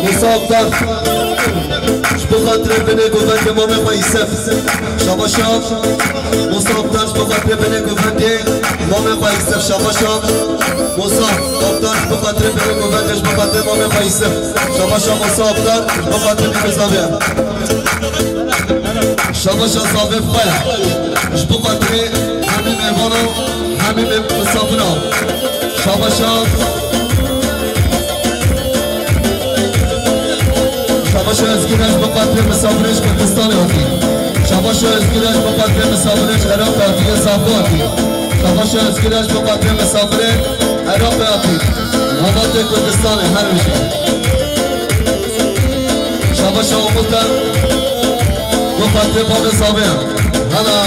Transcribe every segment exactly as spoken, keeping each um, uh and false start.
Musa Aktar, ji bo xatirê binê govendê mamê xwe Îsef. Şabaşa. Musa Aktar, ji bo xatirê binê govendê mamê xwe Îsef. Şabaşa. Musa Aktar, ji bo xatirê binê govendê, ji bo xatirê mamê xwe Îsef. Şabaşa Musa Aktar, ji bo xatirê binê zavê. Şabaşa zavê xwe. Ji bo xatirê hemî mêvana, hemî mê-, misafira. Şabaşa. Şabaşa Özgür ji bo xatirê misafirê ji Kurdistanê hatî. Şabaşa Özgür ji bo xatirê misafirê ji Iraqê hatî, yê Safo hatî. Şabaşa Özgür ji bo xatirê misafirê Iraqê hatî. Welatê Kurdistanê her bijî. Şabaşa Umut e. Bo xatirê bavê zavê. Hala.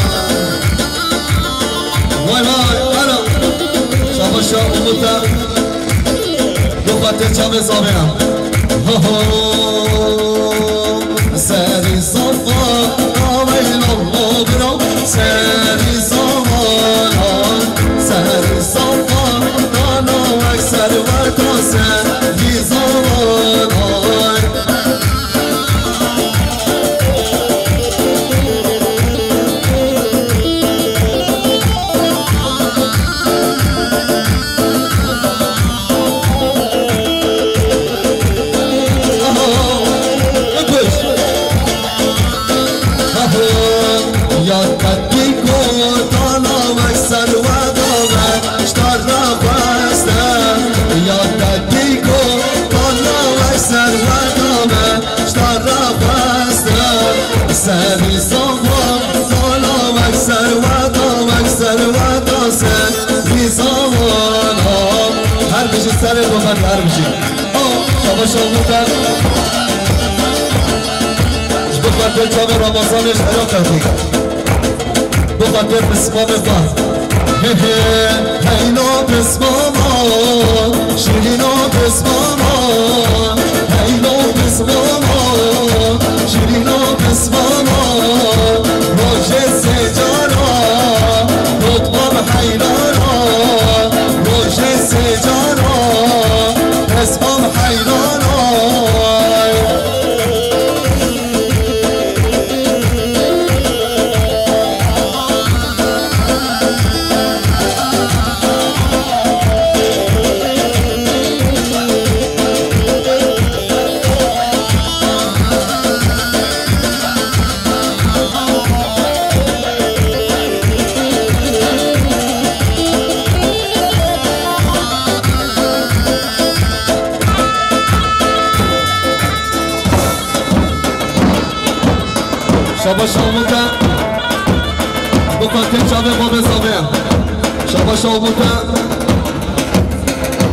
Vay vay, hala. Şabaşa Umut e. Bo xatirê çavê zavê. Ho ho. Serî safa, aveylo bira. Serî safa, serî safa. Dana wek serweta serî safa. Ya qetî kotana wek serweta me, ji te re xweste. Ya qetî kotana wek serweta me, ji te re xweste. Serî safa, dana wek serweta, wek serweta serî safa. Her bijî serê xwe, her bijî. Oh, şabaş olmuşlar. Ji bo xatirê çavê Ramazanê ji Iraqê hatî. Bo xatirê pismamê xwe. He he, heylo pismama, şirîno pismama, heylo pismama, şirîno pismama, rojê sê cara, rotbam heyrana, rojê sê cara, pismam heyrana. Şabaş Umut e. Ji bo xatirê çavê bavê zavê. Şabaş Umut e.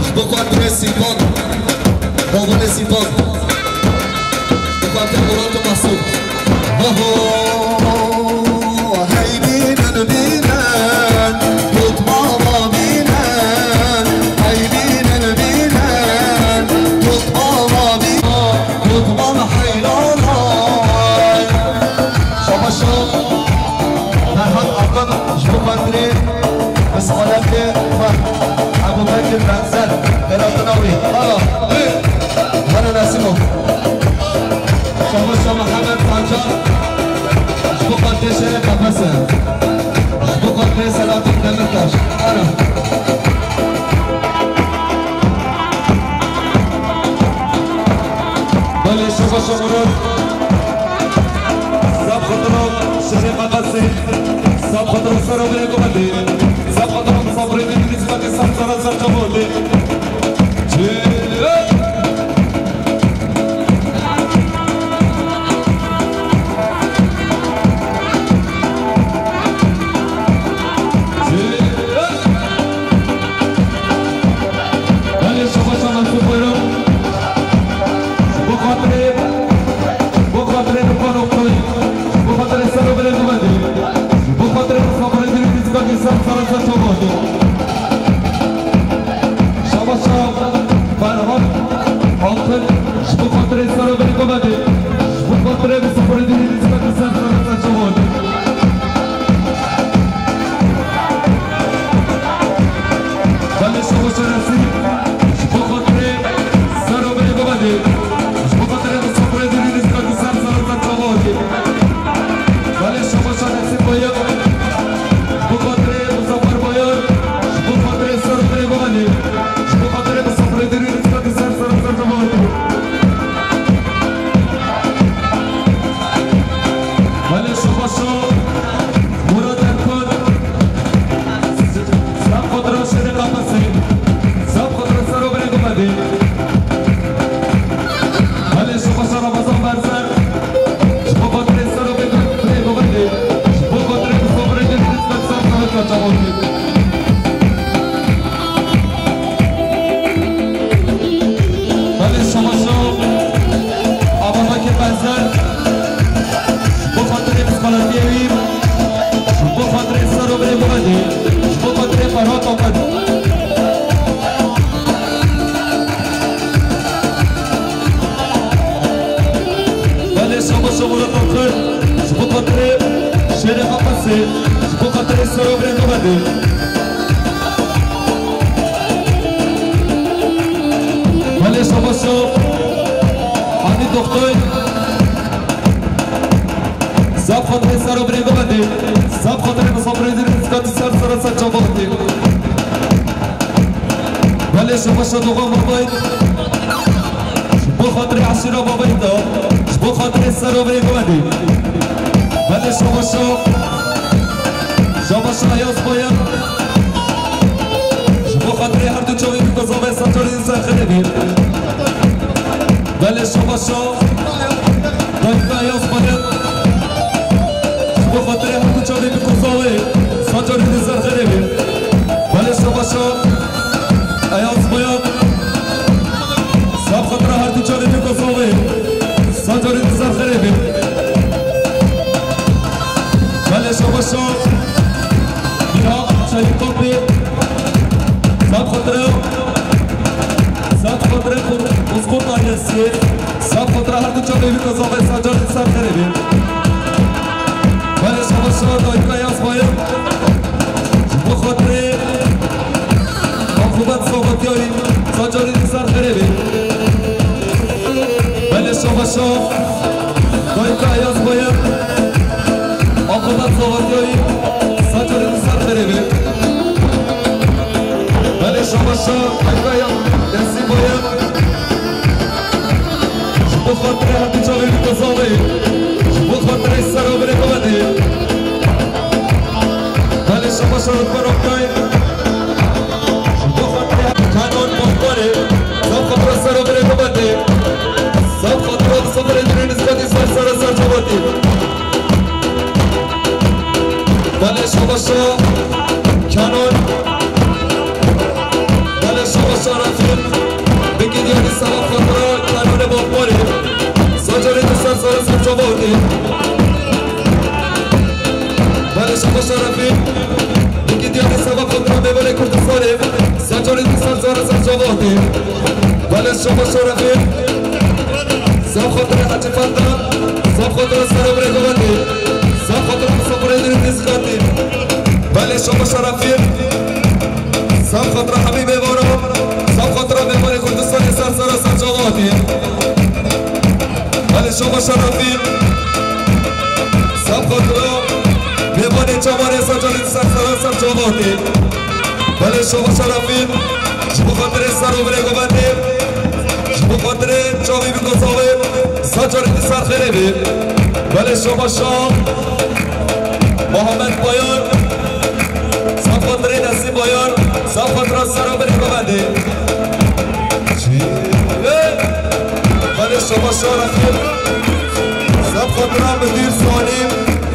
Ji bo xatirê Sîpan. Babanê Sîpan. Ji bo xatirê Murat û Mesûd. Ho ho. Hey bînin bînin, tut baba bînin. Hey bînin bînin, tut baba bînin. Kutman heyranay. Şabaşo Ferhat Akın ji bo xatirê misaletê xwe Ebu Bekir Benzer, xêratina wî. Ala, ê, hene Nesîmo. Şabaşo Mihemed Sancar ji bo xatirê şerê Qefese. Ji bo xatirê Selahattin Demirtaş. Ala. Belê, şabaş Murat. Sab xatirok şerê Qefesê. Sab xatirok ser û binê govendê. Sab xatirok misafirê dînî dîskakê sab sara ser çavondê. Çê. Belê, şabaş Mesûd, buyurun. Ji bo xatirê, ji bo xatirê Dukan Oktoyî, ji bo xatirê ser û binê govendê, ji bo xatirê misafirê dînî dîskakê sab sara ser çavondê. Şabaş Ferhat Altın, ji bo xatirê ser û binê govendê, ji bo xatirê misafirê dînî dîskakê sab sara ser çavondê. Belê şabaş Nesîr, ji bo xatirê ser û binê govendê, Ji bo xatirê serobrê Mehmetê. Belê şabaşo. Hamîd Doktor. Zaf xatirê serobrê Mehmetê. Zaf xatirê misafirê dîrê zikatî ser sera ser çava hatî. Belê şabaşo doxa Mehmetê. Ji bo xatirê eşîra Mehmetê. Ji bo xatirê serobrê Mehmetê. Belê şabaşo. Şabaşo Ayaz Bayar. Ji bo xatirê her du çavê bî kozavê ser carî ser xêrê bî. Belê şabaşo. Dayika Ayaz Bayar. Ji bo xatirê her du çavê bî kozavê ser carî ser xêrê bî. Belê şabaşo. Ayaz Bayar. Zaf xatira her du çavê bî kozavê. Ser carî ser xêrê bî. Belê şabaşo. Mîra Çelîkopî. Zaf xatira. Zaf xatira Uzgur ailesi. Zaf xatira her du çavê bî kozavê ser carî ser xêrê bî. Belê şabaşo Dayika Ayaz Bayar. Ji bo xatirê Akubat Sabatiyayî, ser carî ser xêrê bî. Belê şabaşo. Dayika Ayaz Bayar. Akubat Sabatiyayî, ser carî ser xêrê bî. Belê şabaşo. Dayika Ayaz Nesîm Bayar. Ji bo xatirê her du çavê bî kozavê. Ji bo xatirê serobrê Mehmetê. Belê şabaşo Rutbe Rokay. Ji bo xatirê Kenan Bokbarê. Zaf xatira serobrê Mehmetê. Zaf xatira misafirê dîrê nizbetî ser sera ser çava hatî. Belê şabaşo Kenan. Belê şabaşo Refîq. Bingî diyarî zaf xatira Kenanê Bokbarê. Ser carî ser sera ser çava hatî. Belê şabaşo Refîq. Bingî diyarî zaf xatira mêvanê Kurdistanê. Ser carî ser sera ser çava hatî. Belê şabaşo Refîq. Zaf xatirê Hecî Fenda. Zaf xatira serobrê Mehmetê. Zaf xatira misafirê dîrê nizikatî. Belê şabaşo Refîq. Zaf xatira hemî mêvana. Zaf xatira mêvanê Kurdistanê ser sera ser çava hatî. Belê şabaşo Refîq. Zaf xatira mêvanê çavanê ser carî ser sera ser çava hatî. Belê şabaşo Refîq. Ji bo xatirê serobrê Mehmetê. Ji bo xatirê çavê bî kozavê. Ser carî ser xêrê bî. Belê şabaşo Muhammed Bayar. Zaf xatirê Nesîm Bayar. Zaf xatira serobrê Mehmetê. Belê şabaşo Refîq. Zaf xatira Midîr Salîm.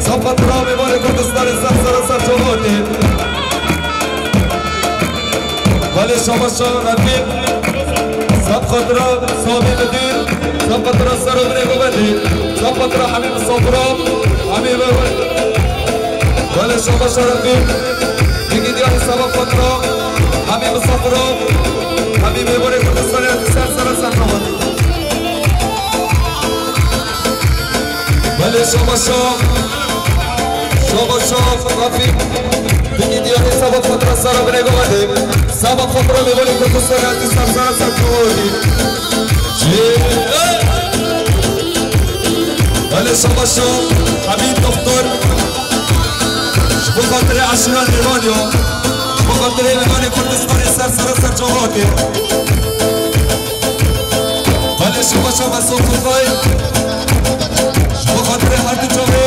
Zaf xatira mêvanê Kurdistanê ser sera ser çava hatî. Belê şabaşo Refîq. Zaf xatira Samî Midîr. Zaf xatira serobrê Mehmetê. Zaf xatira hemî misafira. Hemî mêvanê. Belê şabaşo Refîq. Bingî diyarî zaf xatira hemî misafira, hemî mêvanê Kurdistanê ser sera ser çava hatî. Belê şabaşo. Şabaşo Refîq. Bingî diyarî zaf xatira serobrê Mehmetê. Zaf xatira mêvanê Kurdistanê ser sera ser çava hatî. Belê şabaşo Hamîd Doktor. Ji bo xatirê eşîra Nêrwaniyo. Ji bo xatirê mêvanê Kurdistanê ser sera ser çava hatî. Belê şabaşo Mesûd Kurtay. Ji bo xatirê her du çavê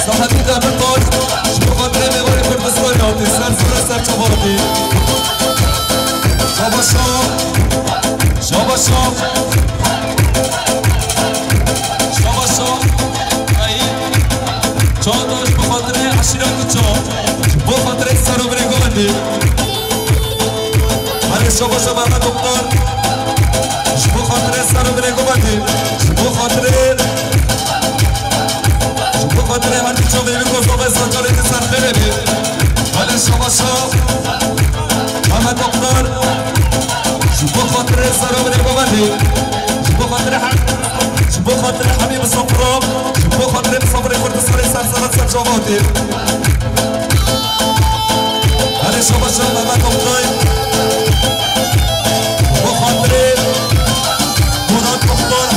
Sahetî Demirtaş. Ji bo xatirê mêvanê Kurdistanê hatî ser sera ser çava hatî. Şabaşo. Şabaşo. Şabaşo. Ey. Çağdaş, ji bo xatirê eşîra Guço. Ji bo xatirê serobrê Guvatî. Belê şabaşo Mehmet Oktar. Ji bo xatirê serobrê Guvatî. Ji bo xatirê, ji bo xatirê her du çavê wî ku zafê Sancarê di ser xêrê bî. Belê şabaşo Mehmet Oktar. Ji bo xatirê serobrê Guvatî. Ji bo xatirê her, ji bo xatirê hemî misafira. Ji bo xatirê misafirê Kurdistanê ser sera ser çava hatî.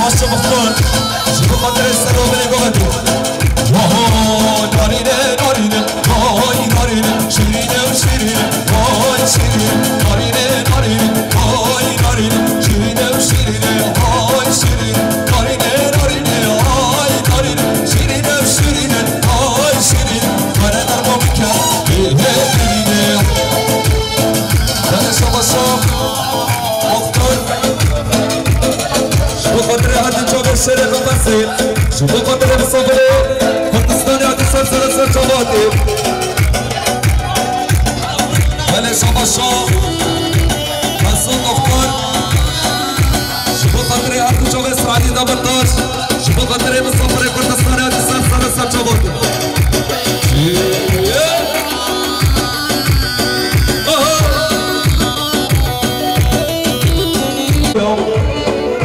Aşçı Muxtar, ji bo xatirê ser û binê govendê. Waho, narîne, narîne, vay narîne, şîrîne û şîrîne, vay şîrîne, narîne, narîne, vay narîne, şîrîne û şîrîne, vay şîrîne, narîne, narîne, vay narîne, şîrîne û şîrîne, vay şîrîne, kare derman bike, hê, hê, şîrîne. Dene şama şam, Muxtar. Ji bo xatirê her du çavê şêrê Qefesê, ji bo xatirê misafirê Kurdistanê hatî ser sere ser çava hatî. Belê şaba şa, Mesûd Muxtar. Ji bo xatirê her du çavê Sa'dî Demirtaş, ji bo xatirê misafirê Kurdistanê hatî ser sere ser çava hatî.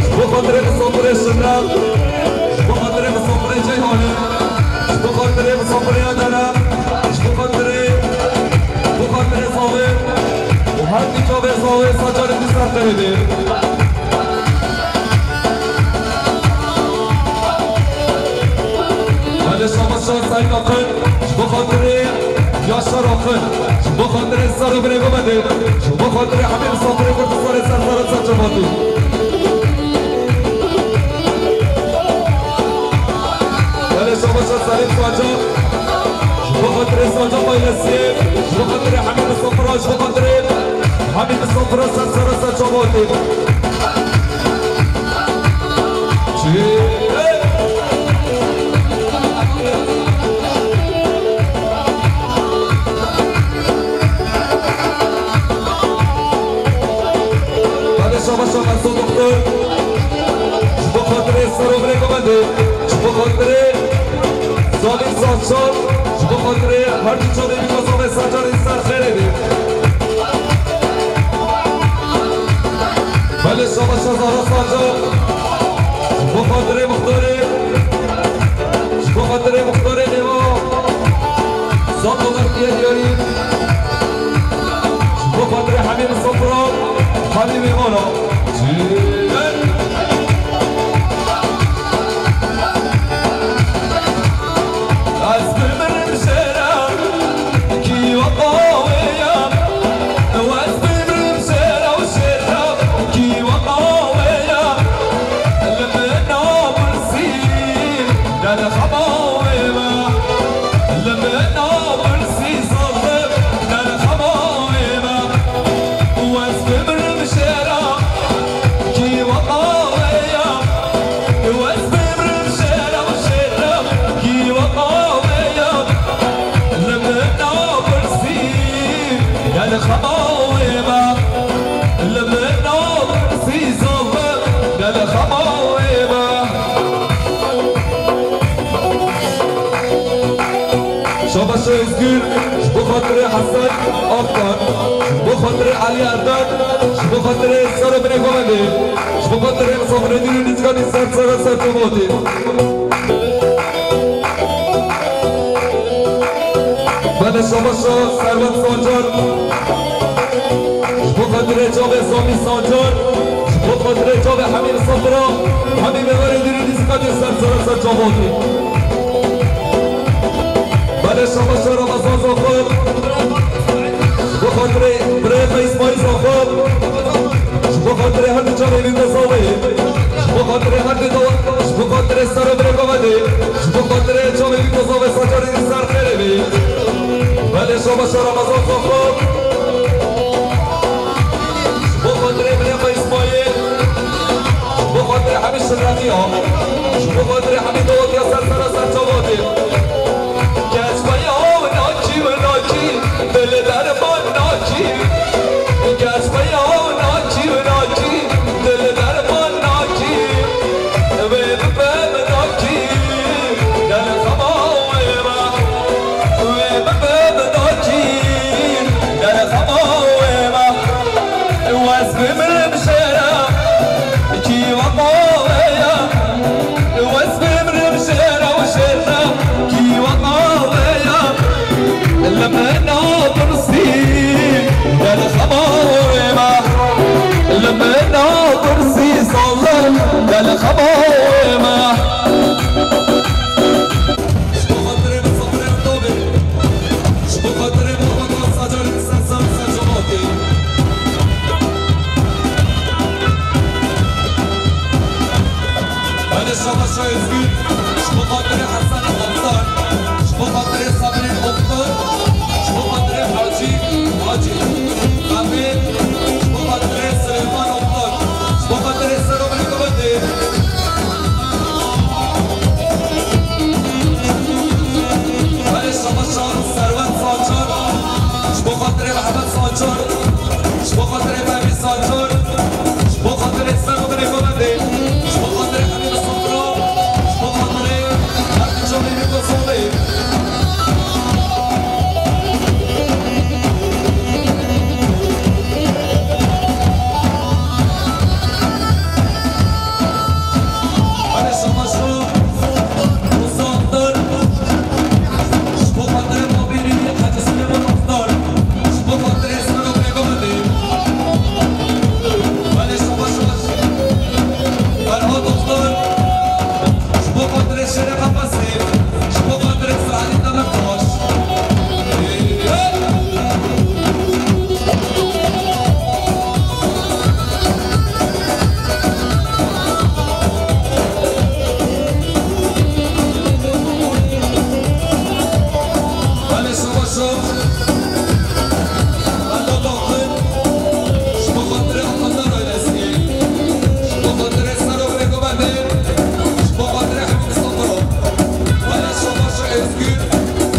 Ji bo xatirê misafirê Şirnex, ji bo xatirê misafirê Ceyhanê, ji bo xatirê misafirê Edene, ji bo xatirê, ji bo xatirê Zavê û her du çavê Zavê sacarê dî ser qeybê. Belê şaba şa Seyda Qin, ji bo xatirê Yaşar Akın, ji bo xatirê ser û binê govendê, ji bo xatirê hemî misafirê Kurdistanê ser sere ser çava hatî. Belê şaba şa Selim Saca, ji bo xatirê Saca Paylesiyê, ji bo xatirê hemî misafiran, ji bo xatirê hemî misafiran ser sere ser çava hatî. Belê şaba şa Mesûd Doktor, ji bo xatirê ser û binê govendê, ji bo xatirê Zavî Saçan, ji bo xatirê her du çavê bîka Zavê Saçan, ser xêrê bê. Belê şaba şa Zahra Saca, ji bo xatirê muxtarê, ji bo xatirê muxtarê Nêva, Sat Omer Diyarî, ji bo xatirê hemî misafiran, hemî mêvanan. Ez bimirim jêra, kî weka wê ya? Ez bimirim jêra û jêra, kî weka wê ya? Li min napirsî, gel xema wê me. Li min napirsî, zalim, gel xema wê me. Ez bimirim jêra, kî weka wê ya? Ez bimirim jêra, jêra, kî weka wê ya? Li min napirsî, gel xema wê me. Li min napirsî, zalim, gel xema wê me. Şabaş Özgür, ji bo xatirê Hesen Aktan, ji bo xatirê Elî Erdem, ji bo xatirê ser û binê govendê, ji bo xatirê misafirê dîn û nîzîkanî ser sere ser çava hatî. Belê şabaş Serwet Sancar, ji bo xatirê çavê Samî Sancar, ji bo xatirê çavê hemî misafiran, hemî mêvanê dîn û nîzîkanî ser sere ser çava hatî. Belê şabaş Ramazan Zaxo, ji bo xatirê birê me Îsmaîl Zaxo, ji bo xatirê her du çavê Vîndozavê, ji bo xatirê her du dawa, ji bo xatirê ser û binê govendê, ji bo xatirê çavê Vîndozavê sacarê dî ser xêrê bê. Belê şabaş Ramazan Zaxo. Ji bo xatirê binê me Îsmaîl, ji bo xatirê hemî şirnexî ya, ji bo xatirê hemî dawetiya ser sere ser çava hatî. Kes peya nakî û nakî, dil derman nakî. Kes peya nakî û nakî, dil derman nakî. Wê bibe min nakî, gel xema wê me. Wê bibe min nakî, gel xema wê me. Ez bimirim jêra, kî weka wê ya? Li xebawê me. Ji bo xatirê misafiran dobê. Ji bo xatirê malbata Sacarê ser ser ser cemaetê. Belê şabaşa Êzgûr. Ji bo xatirê Hesen Haftar. Ji bo xatirê Sabirê Oktar. Ji bo xatirê Hacî, Hacî. Emîn. Ji bo xatirê Silêman Oktar. Ji bo xatirê Sero Mehmetê. Belê şabaşa Serwet Sancar. Ji bo xatirê Mehmet Sancar. Ji bo xatirê Mehmet Sancar. Ji bo xatirê Sero Mehmetê. Ji bo xatirê Hemî Misafira. Ji bo xatirê Hemî Çavê Mîko Solê. Belê şabaşo Musa Aktar. Ji bo xatirê Babîrî Hecî Silêman Aktar. Ji bo xatirê Sero Bêgomedê. Belê şabaşo Ferhat Aktar. Ji bo xatirê Şêrê Qefesê. Ji bo xatirê Saedî Demirtaş. Belê şabaşo. Belê Bakur. Ji bo xatirê Almanya'nın ailesi. Ji bo xatirê Sero Bêgomedê. Ji bo xatirê Hemî Misafiro. Belê şabaşo Êzgûr.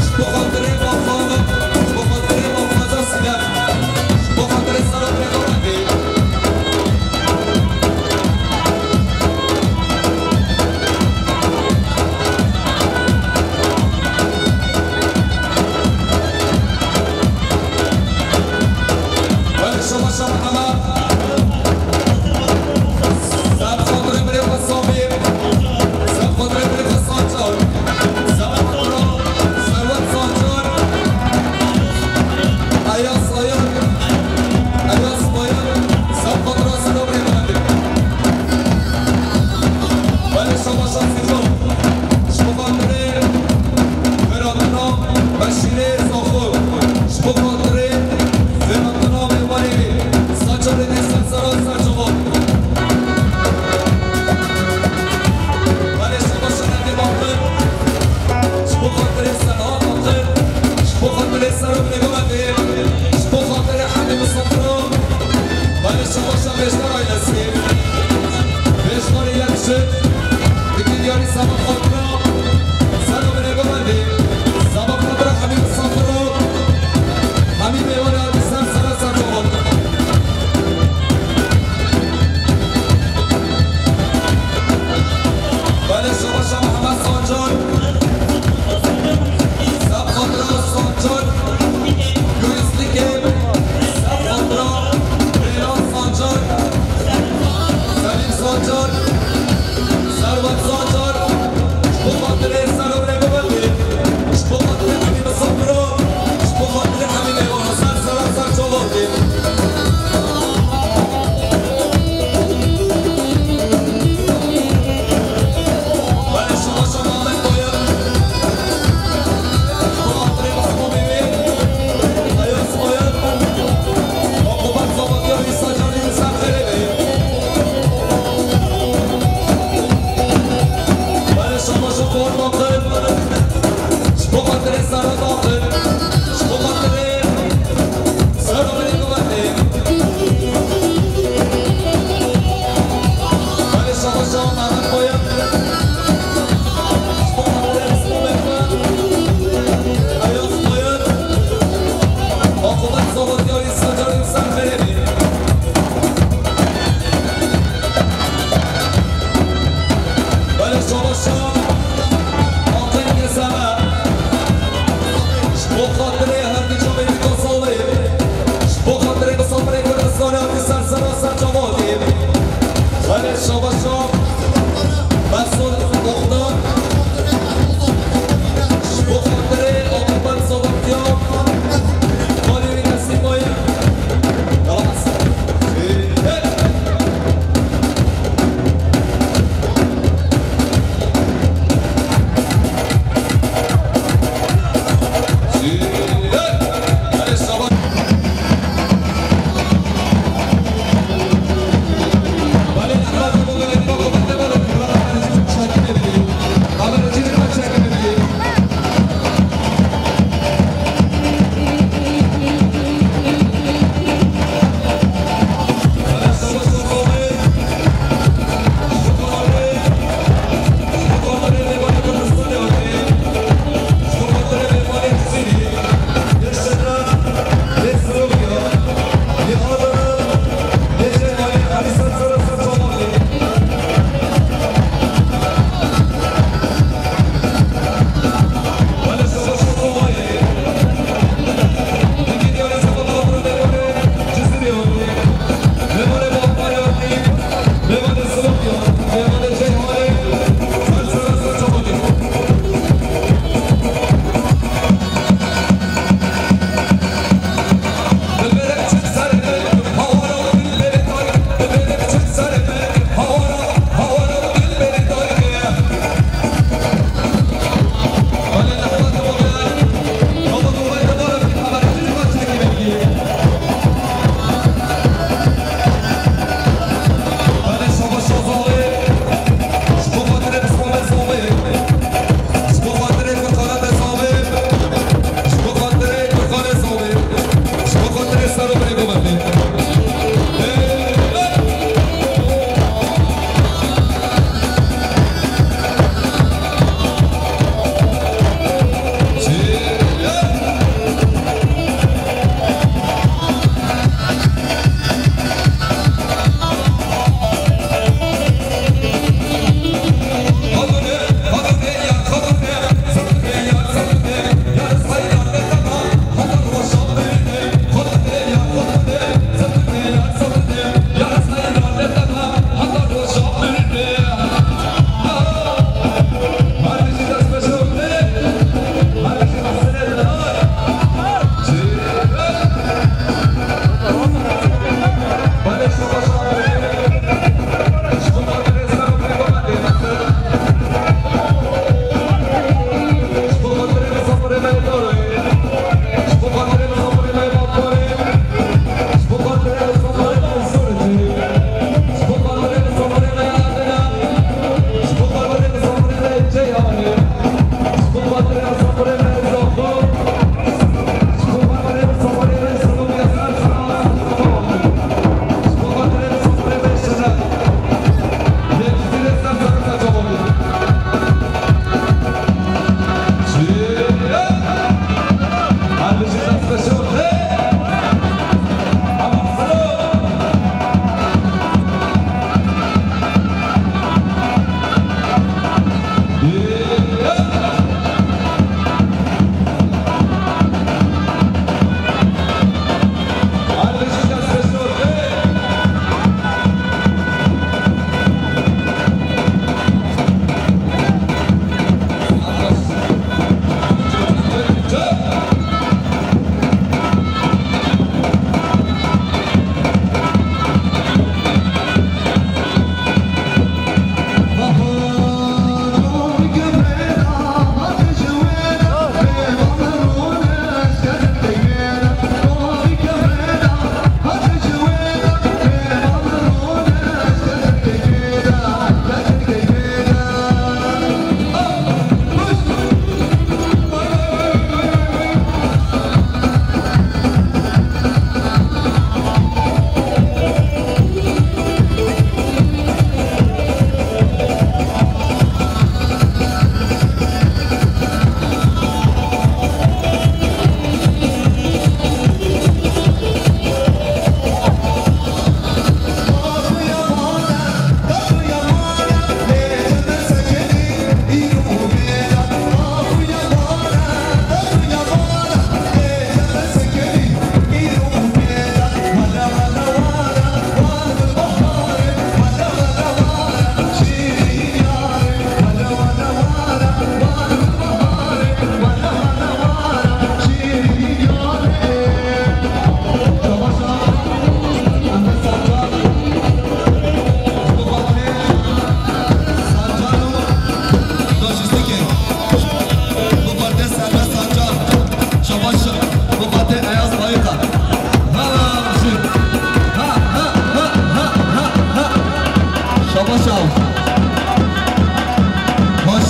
Ji bo xatirê Bafana, ji bo xatirê Bafana Sinem, ji bo xatirê Sero Bêgomedê. Belê şabaşa Mihemed. Seb xatirê birê xwe Samî. Seb xatirê birê xwe Sancar. Seb xatira Serwet Sancar. Eyas Ayar. Eyas Bayar. Seb xatira Sero Bêgomedê. Belê şabaşa Sîrdo. Ji bo xatirê Beratna Beşîrê Zaxo. Ji bo xatirê Beratna Mêvarê. Saçarê dê ser sera ser cewab. Belê şabaşa Erdê Bakur. Ji bo xatirê Serhat Bakur. Ji bo xatirê Sero Bêgomedê. Ji bo xatirê Hemî Misafiro. Belê şabaşa Bêjnar ailesi. Bêjnarê yek ji. Dikî diyarî Seba Xatira. Sero Bêgomedê. Seba Xatira Hemî Misafiro. Hemî Mêvarê hate ser sera ser cewab. Belê şabaşa Mihemed Sancar. Seb xatira Sancar. Yunus Dikê. Seb xatira Rêlan Sancar. Selîm Sancar. Serwet Sancar.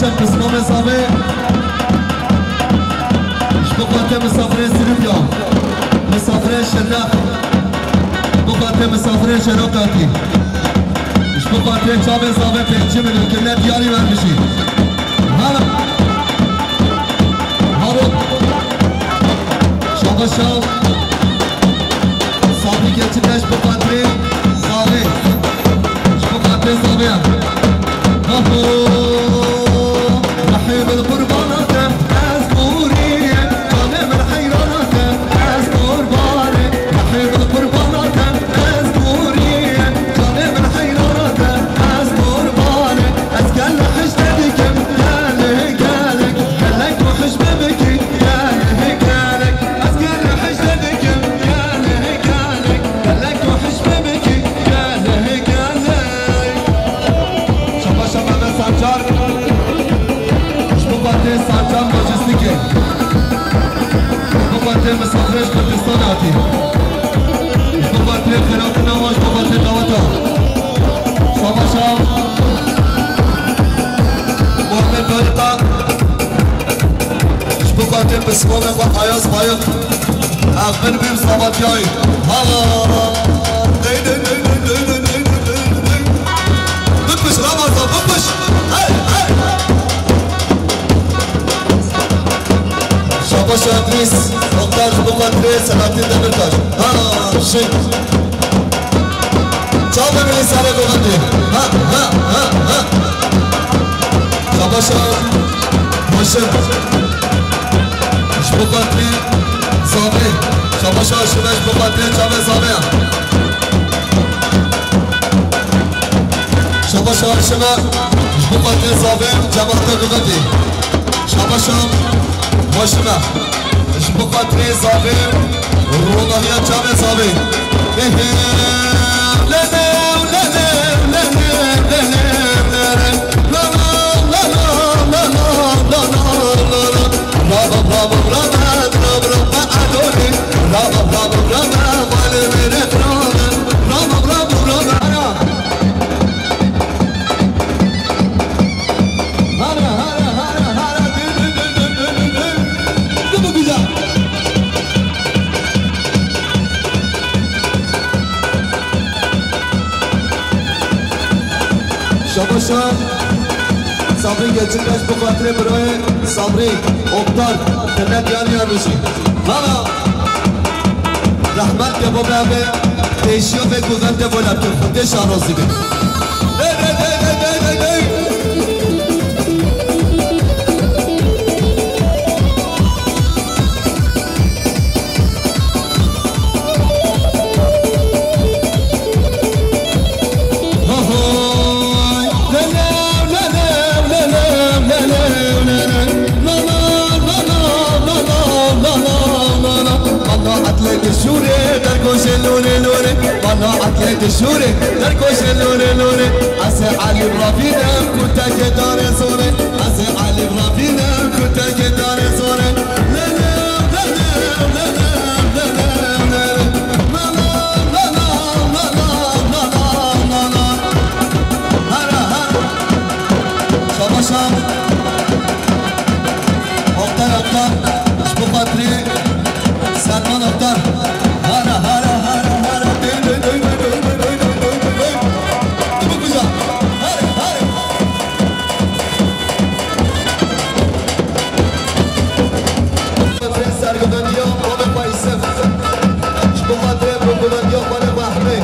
Pismamê zavê. Ji bo xatirê misafirê Silivya. Misafirê Şirnex. Ji bo xatirê misafirê Şêrokatî. Ji bo xatirê çavê zavê pêncî milyon kirine diyarî vermişî. Halo. Halo. Şabaş şaw. Sabî geçi beş bo xatirê zavê. Ji bo xatirê zavê ya. Aho. Rehîm li qurbana te ez gorî. Canê min heyrana te ez qurbanê. Rehîm li qurbana te ez gorî. Canê min heyrana te ez qurbanê. Ez gelê hicde dikim, gelê gelek. Gelek tu hicbe bikî, gelê gelek. Ez gelê hicde dikim, gelê gelek. Gelek tu hicbe bikî, gelê gelek. Şabaş Mehmet Sancar. Ji bo xatirê Sancar Lojistikê. Ji bo xatirê misafirê ji Kurdistanê hatî. Ji bo xatirê xêratina wan, ji bo xatirê daweta. Şabaş a Muhammed Barika. Ji bo xatirê pismamê xwe Ayaz Bayik. Axir bîm sabatiyayî. Hala. Dey, dey, dey. Bipiş, Ramazan, bipiş. Hey, hey. Şabaş Edrîs, Oktar ji bo xatirê Selahattin Demirtaş. Ha, şik. Çawa min li serê govendê. Ha, ha, ha, ha. Şabaş Haşim. Ji bo xatirê zavê. Şabaş Haşim, ji bo xatirê çavê zavê ya. Şabaş Haşim, ji bo xatirê zavê cemaatê govendê. Şabaş Haşim, ji bo xatirê zavê, ronahiya çavê zavê. He, he. Şabaşa Sabrî Geçilmez, bi xatirê birayê Sabrî Oktar, cennet yan yan bijî. Hala rehmet ke bo bebe, pêşiya vê ku vente bo leptir, Xwedê şarazî be. Bana etlê dişûrê dergoşê lûrê lûrê. Bana etlê dişûrê dergoşê lûrê lûrê. Ez ê Elî ravînim kutekê darê zorê. Ez ê Elî ravînim kutekê darê zorê. Şabaşa Oktar, Oktar, ji bo xatirê Serman Oktar. Hara, hara, hara, hara. Döy, döy, döy. Tu bikuja. Hare, hare. Sergivendiya Mame Feysim. Ji bo xatirê Sergivendiya Mame Fehmî.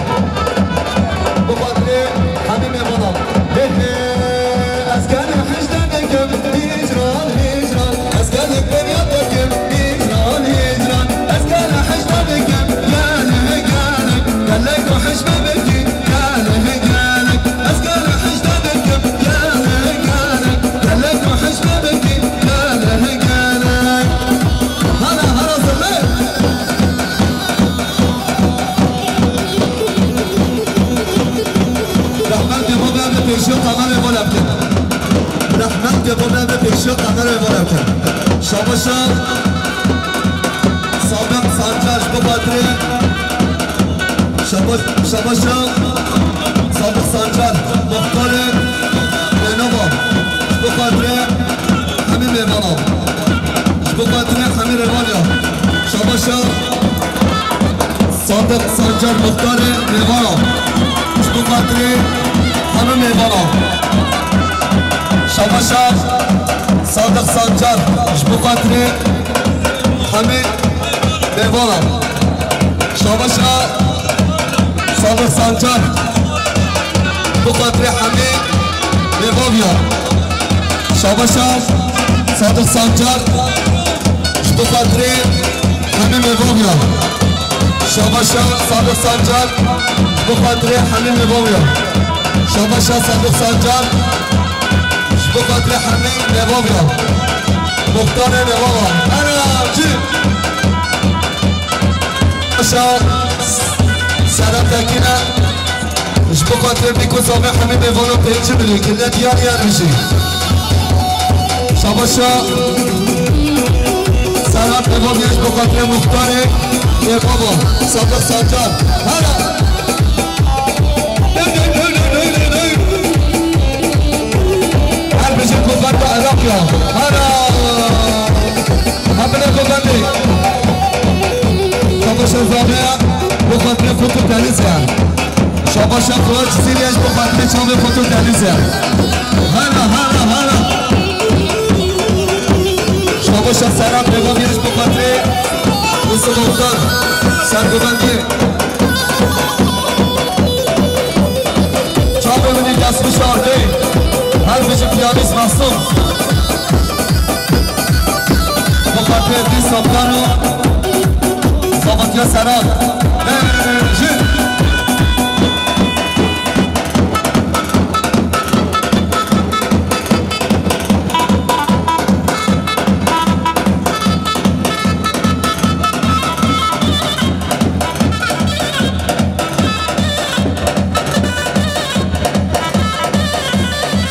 Bi xatirê hemî mêvanan. Hê hê, ez gelê hicde dikim, hicran, hicran. Ez gelê feryad dikim, hicran, hicran. Ez gelê hicde dikim, gelê gelek. Gelek û hicbe bikî, gelê gelek. Ez gelê hicde dikim, gelê gelek. Gelek û hicbe bikî, gelê gelek. Hala, hala zilê. Rehmetê xwe berde pêşiya kamerê xwe levkin. Rehmetê xwe berde pêşiya kamerê xwe levkin. Şabaşa Sabiq Sancar ji bo xatirê. Şabaş-, şabaşa Sabiq Sancar, muxtarê Nênova. Ji bo xatirê Ji bo xatirê hemî rêvaniya. Şabaşa Sadiq Sancar muxtarê mêvana. Ji bo xatirê hemî mêvana. Şabaşa Sadiq Sancar ji bo xatirê hemî mêvana. Şabaşa Sadiq Sancar. Bi xatirê hemî mêvaviya. Şabaşa Sadiq Sancar. Ji bo xatirê hemî mêvaviya. Şabaşa Sadiq Sancar. Ji bo xatirê hemî mêvaviya. Şabaşa Sadiq Sancar. Ji bo xatirê hemî mêvaviya. Muxtarê mêvava. Hera cî. Şabaşa Serap Tekine. Ji bo xatirê bîk û zavê hemî mêvana pêncî milî kirine diyar yer bijî. Şabaşa Serap Eva Giriş bo xatirê muxtarê ê baba Sadiq Sancar. Hera! Her bijî kuvvet ve Iraq ya. Hera! Hepine kuvvetê. Şabaşa Zaveya bo xatirê Foto Deniz ya. Şabaşa Fuat Siriyaş bo xatirê çavê Foto Deniz ya. Hera, hera, hera. Şabaşa Serap Eva Giriş bo xatirê Yusuf Oktan. Serguvendê. Çavê min ê kesmiş ardê. Her bijî piyanîst Masum. Bo xatirê dî saptan û Sabatiya Serap. Jin.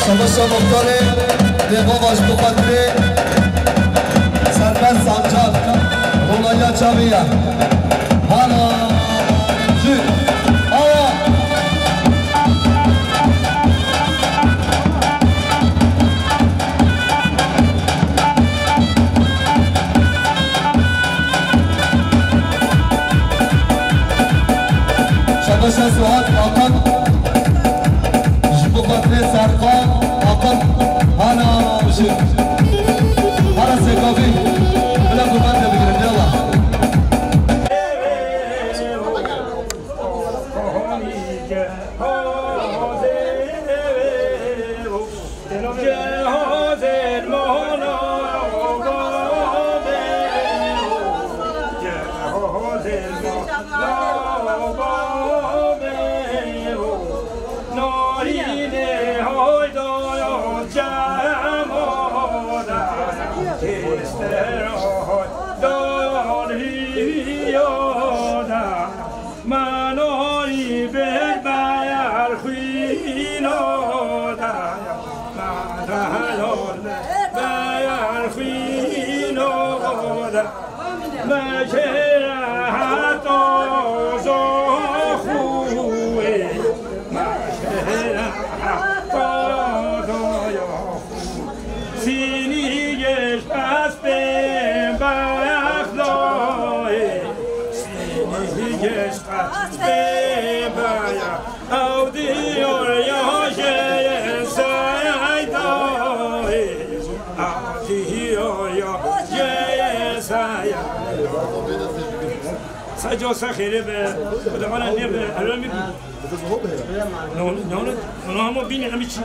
Şabaşa muxtarê Dêvava ji bo xatirê Serbest Sancar, Ronaya Çaviya. Hala jî. Awa. Şabaşa Suat Hakan. Ji bo xatirê Serkan Hakan. Hala jî. Hala Sekavî. Bila ku ben de bigirin, yallah. Manori ber bayar xwîno da, manor ber bayar xwîno da, mejera hato zo xwî, mejera hato zo yo xwî. Sînî geş pes pê baxloyê, sînî geş Baya, ew diyor ya jê Seyda, ew diyor ya jê Seyda. Saco sa xêrê be, bu da bana ne be, helal mi? No, no, no, no, ama bini, ama çi?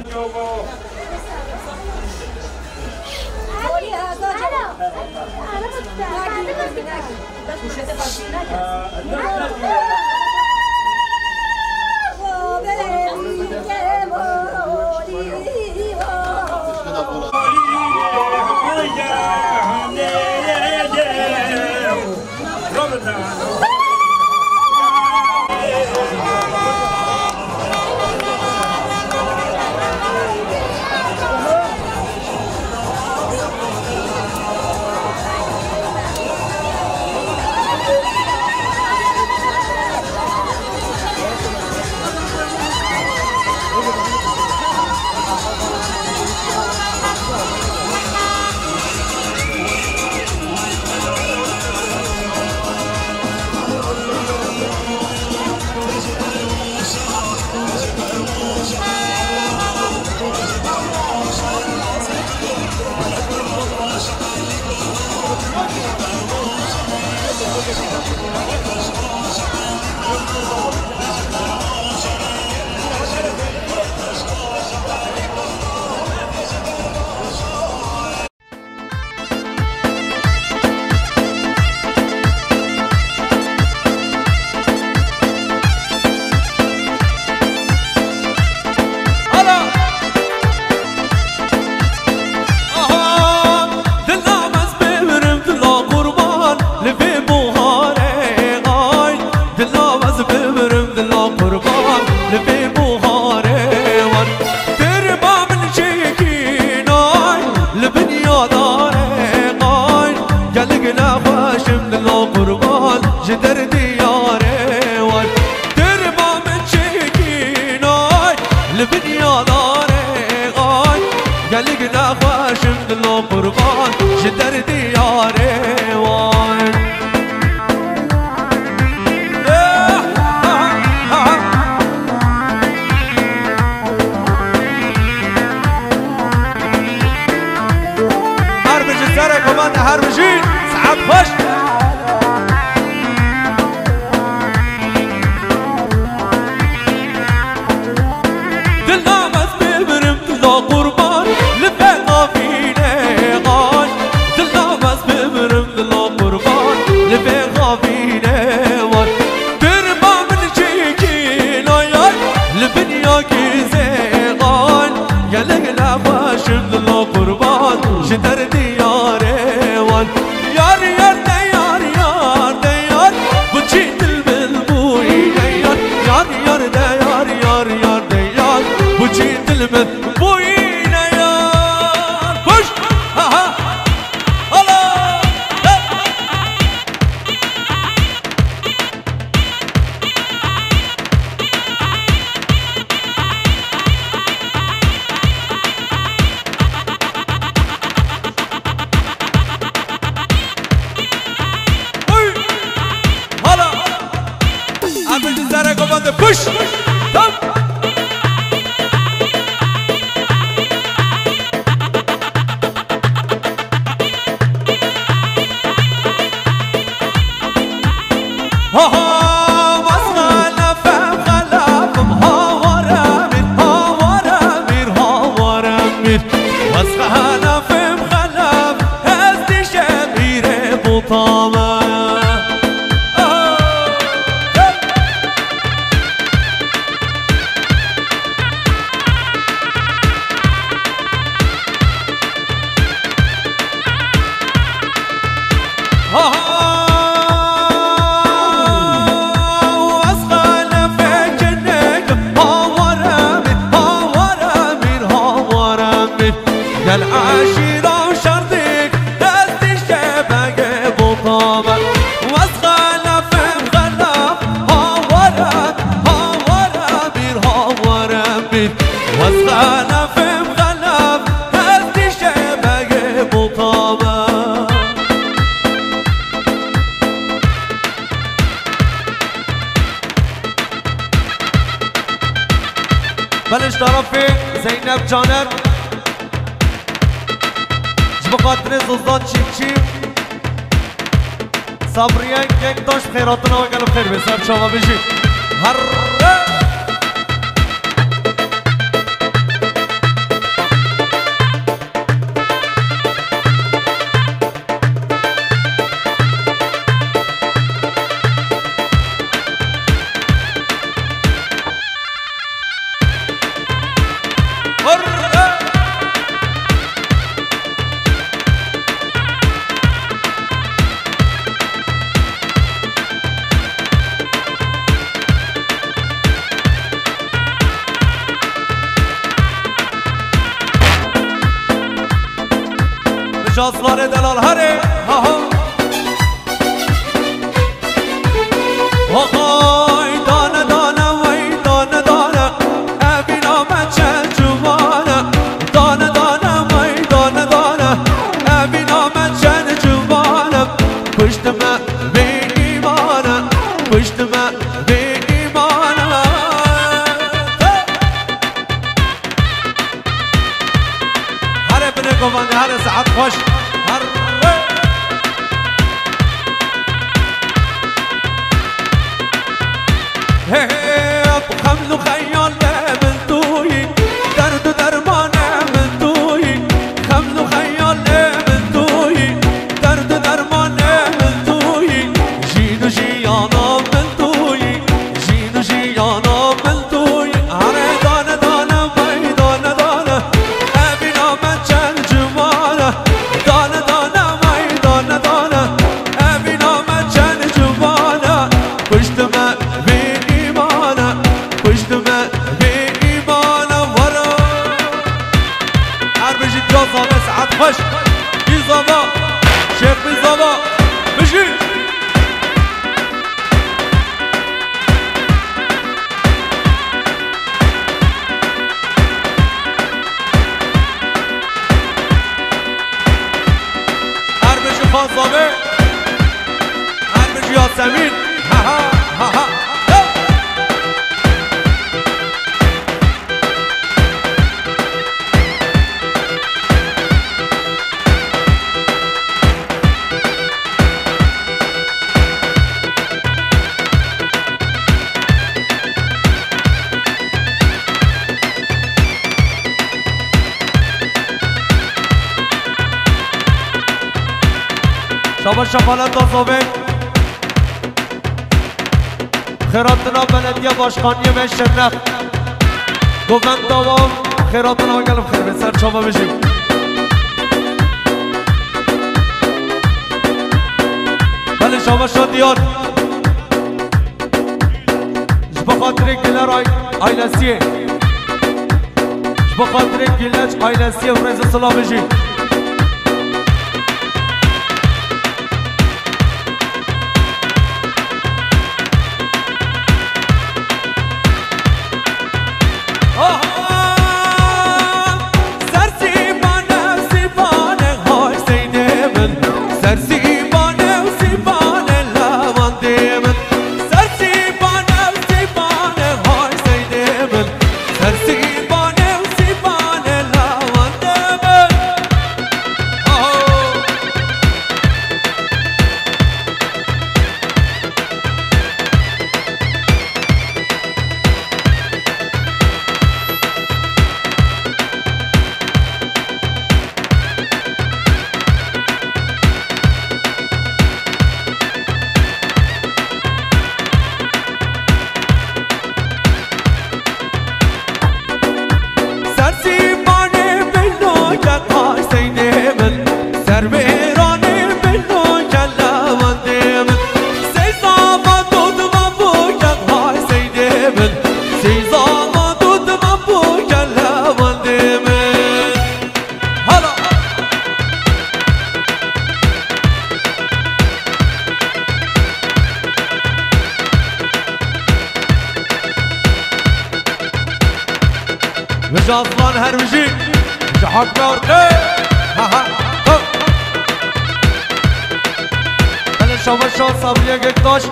Li bin ya darê qay, gelek nexweşim dilo qurban, ji derdê yarê wan. Tirba min çêkî nay, li bin ya darê qay, gelek nexweşim dilo qurban, ji derdê yarê wan. Her bijî serê komanda, her bijî. Saet xweş. Dil namez bibirim, dilo qurban, li vê xavînê qay. Dil namez bibirim, dilo qurban, li vê xavînê wan. Tirba min çêkî nayay, li bin ya kîzê qay. Gelek nexweşim dilo qurban, ji derdê yarê wan. Yar, yar, de yar, yar, de yar, bu çî dil min bûyî de yar. Yar, yar, de yar, yar, yar, de yar, bu çî dil min bûyî de yar. Kuş! Ha, ha! Hala! Hey! Oy! Hala! Abi, bizlere komando, push! Tam! Ha ha, wes xelefim, xelefim, ha waremîr, ha waremîr, ha waremîr. Wes xelefim, xelef, ez dîşe bîrê botame. Ah, hey! Ha, ha, ez xelefê kinik, ha waremîr, ha waremîr, ha waremîr. Gel eşîra û şerdik, destî şebege botame. Ez xelefim xelef, ha warem, ha waremîr, ha waremîr. Ez xelefim xelef, destî şebege botame. Belê ji tarafê Zeynep Caner, ji bo xatirê Zozan Çîmçî, Sabriye Göktaş, xêratina we gelo xêr be, ser çava bijî. Herre! Şanslarê delal herê, ha ha. Oxoy, dane, dane, wey, dane, dane, evîna me çend ciwan e. Dane, dane, wey, dane, dane, evîna me çend ciwan e. Kuşt me bê îman e, kuşt me bê îman e. Hey! Here binê govendê, here saet xweş. Here. He, he, xeml û xeyalê min tu yî, derd û dermanê min tu yî. Xeml û xeyalê min tu yî, derd û dermanê min tu yî. Jîn û jiyana min tu yî, jîn û jiyana min tu yî. Here dane dane, wey dane dane, evîna me çend ciwan e. Dane dane, wey dane dane, evîna me çend ciwan e. Kuşt me bê îman e, kuşt me Xweş. Bîzava. Şêx Bîzava. Bijî. Her bijî Xan Zavê. Her bijî Yasemîn. Ha ha ha ha. Yo! Şabaş şaxaleta Zavê. Xêratina Belediye Başkaniyê ve Şirnex. Govenda wan xêratina gelm xêr be, ser çava bijî. Belê şabaşa diyar. Ji bo xatirê Güler ay-, ailesiyê. Ji bo xatirê Güleç ailesiyê û rêz û silavê jî. Vêca ziman her wijî ji hakme orqe. Ha, ha, ho. Belê şabaşa Sabriye Göktaş.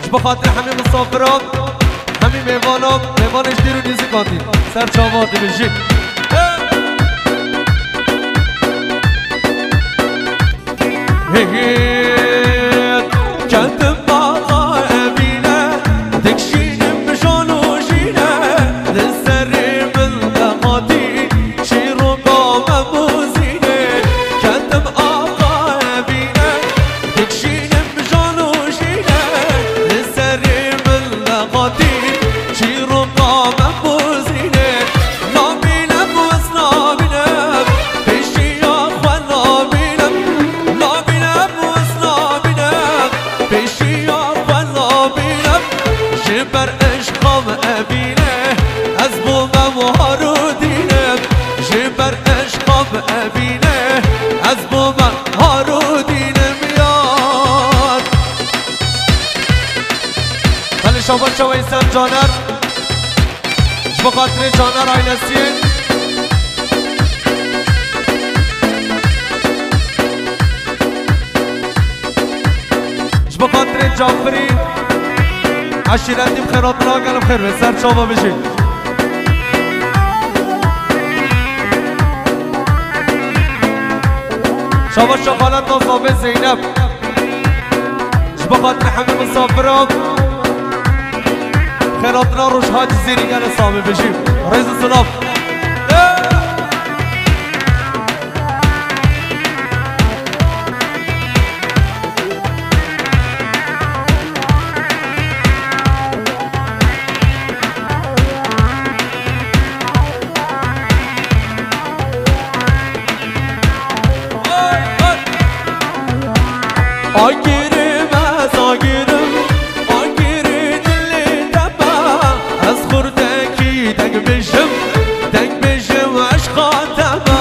Ji bo xatirê hemî misafiran, hemî mêvanan, mêvanê ji dîr û nêzîkan tî. Ser çava tî bijî. Hêt, ketim baxa evîne, dikşînim jan û jîne, li serê min deqatî, çîroka me bozîne, ketim axa evîne, dikşînim jan û jîne, li serê min deqatî, çîroka me bozîne, nabînim wis nabînim, pêşiya xwe nabînim, nabînim wis nabînim, pêşiya xwe nabînim, ji ber eşqa me evîne, ez bo me war û dînim, ji ber eşqa me evîne, ez bo me war û dînim yar. Belê şabaşa Weysel Caner. Ji bo xatirê Caner ailesiyê. Ji bo xatirê Cafirî, eşîretî bi xêratina gelm xêr be, ser çava bijî. Şabaş şaxaleta Zavê Zeynep. Ji bo xatirê hemî misafiran, xêratina Rojha Cizîrî gele Zavê bijî. Rêz û silav. Agirim ez agirim, agirî dilê te be. Ez xurtekî deng bijim, deng bijim eşqa te be.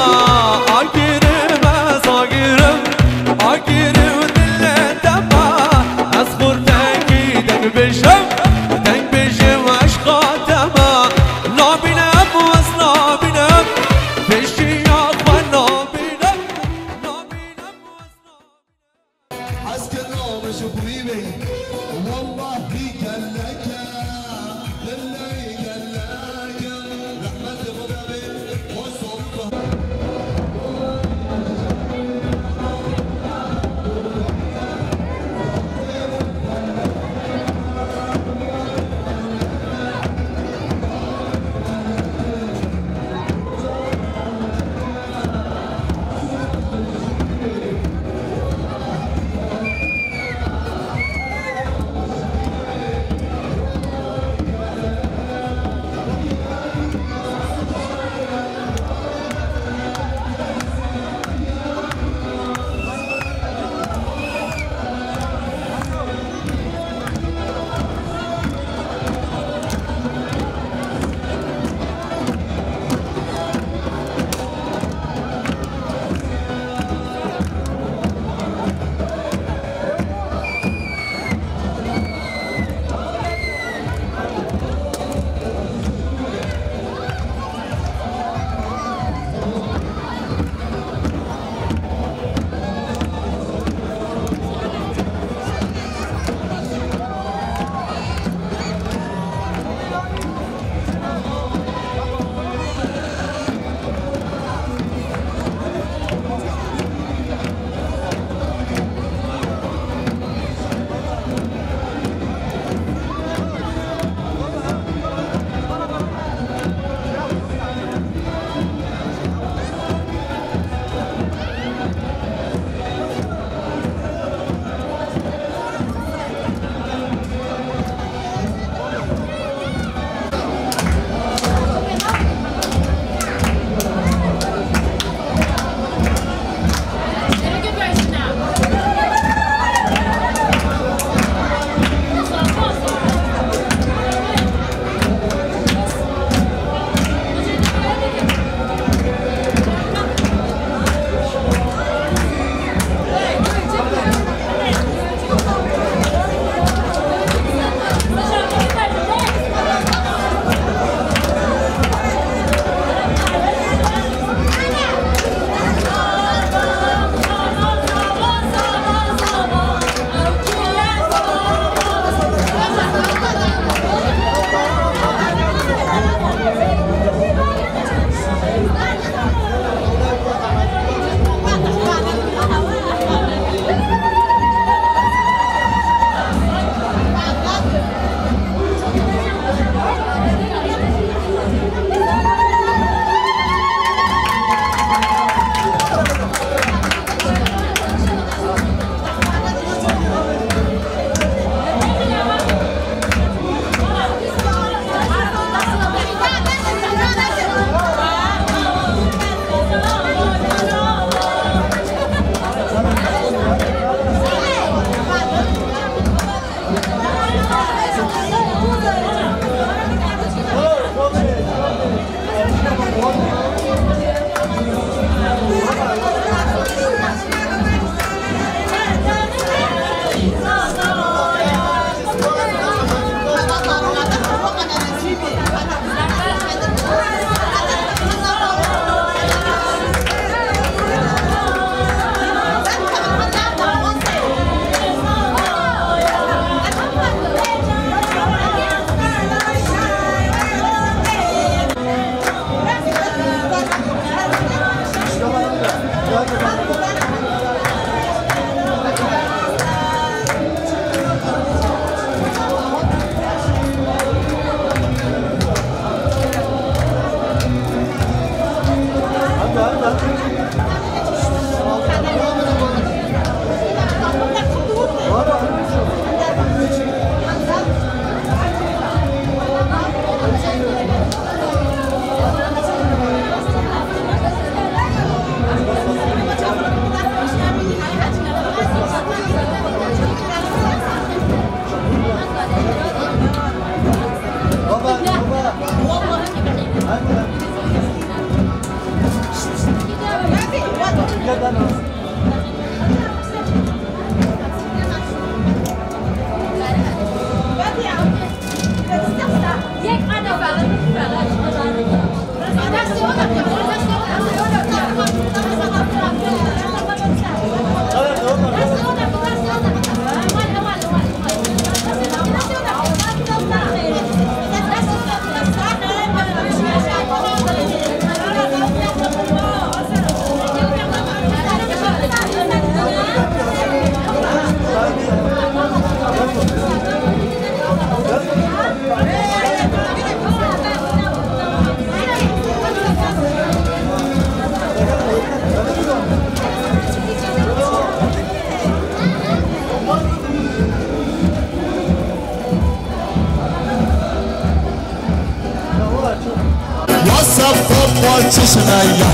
Wasa xwe xwe çişme ya.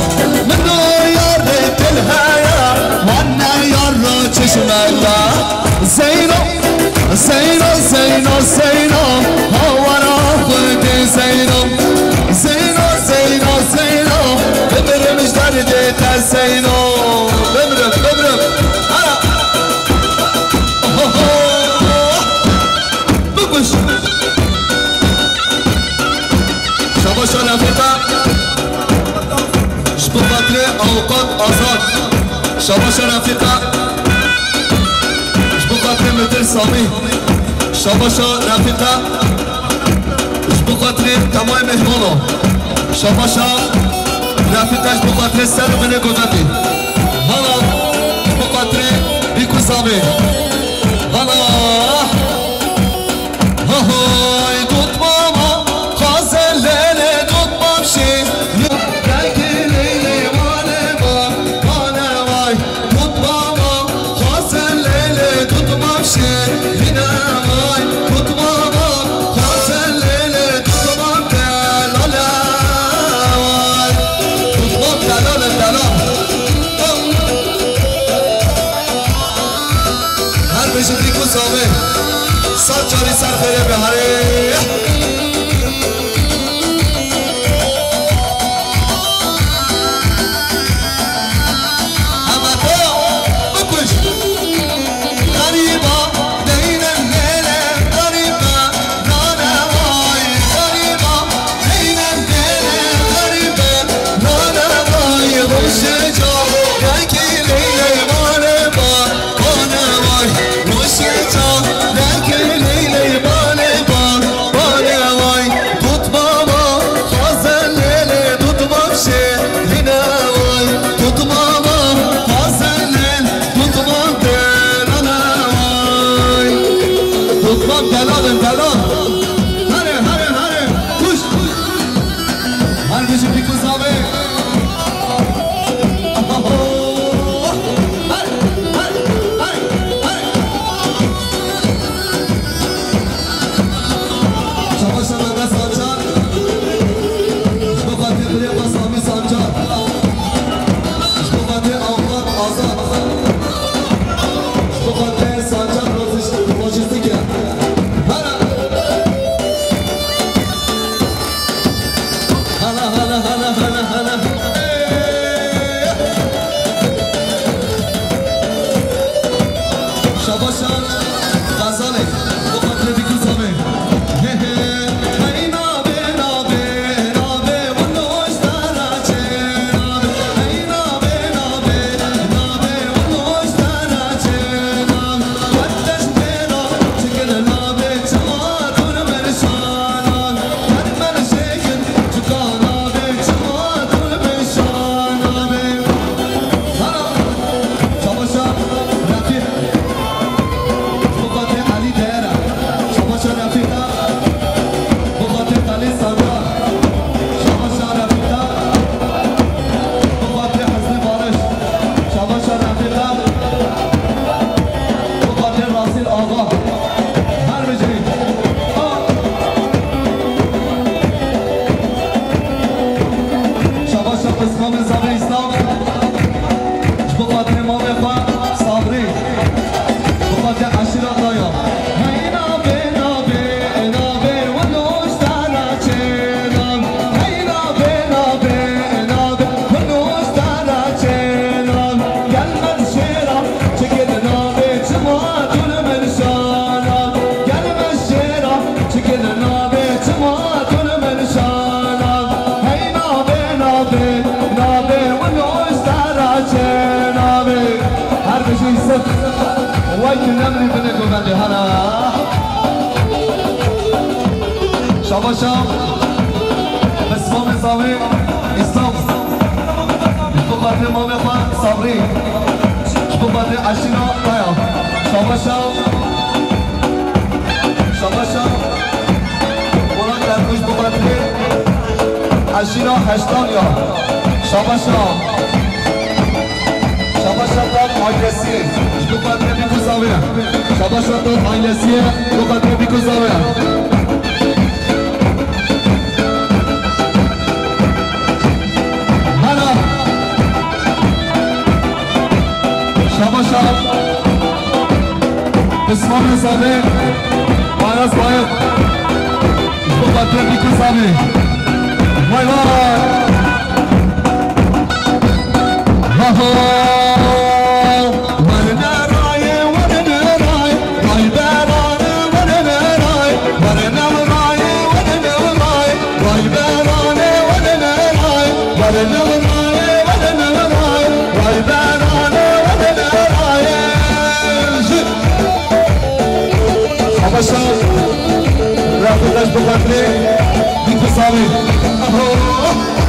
Min o yarê dil heye, wan ne yar ro çişme ya. Zeyno, Zeyno, Zeyno, Zeyno, hawara Xwedê Zeyno. Zeyno, Zeyno, Zeyno, bimirim ji derdê te Zeyno. Bimirim, bimirim. Ha! Ohoho! Bikuş. Şabaşa Refîqa. Ji bo xatirê Awqat Azad. Şabaşa Refîqa. Ji bo xatirê Midir Samî. Şabaşa Refîqa. Ji bo xatirê temamê mehmano. Şabaşa Refîqa ji bo xatirê ser û binê govendî. Hala ji bo xatirê Bîkû Samî. Hala. Hay dut mama, xaze lele dut mamşi. Belki leyli mane ma, mane vay. Dut mama, xaze lele dut mamşi. Yine vay, dut mama, xaze lele dut mam delale vay. Dut mam delale delal. Her bijî dîk û zavê. Sed carî ser xêrê be herê. Hema to bikuş. Xerîba deyne lêle xerîba. Nane vay xerîba. Deyne lêle xerîbe. Nane vay rojê ca. Yekî leyley mane ba. Bane vay, rojê ca, derkevî leyley bane ba, bane Vay ki nemrî binê govendê hana. Şabaşa. Bismamê zavê Îslam. Ji bo xatirê mamê xwe Sabrî. Ji bo xatirê eşîra Taya. Şabaşa. Şabaşa. Polat Erkuş bo xatirê eşîra Heştaliya. Şabaşa. Şabaşa tat ailesî. Ji bo xatirê Bîku Zavê. Şabaşa tat ailesî. Ji bo xatirê Bîku Zavê. Hela. Şabaşa. Pismamê Zavê. Ayaz Bayık. Ji bo xatirê Bîku Zavê. Vay vay. Ha ha. Werne raye, werne raye. Vay berane, werne raye. Werne raye, werne raye. Vay berane, werne raye. Werne raye, werne raye. Vay berane, werne raye. Şabaşa. Rafet ji bo xatirê Bîku Zavê. Aho.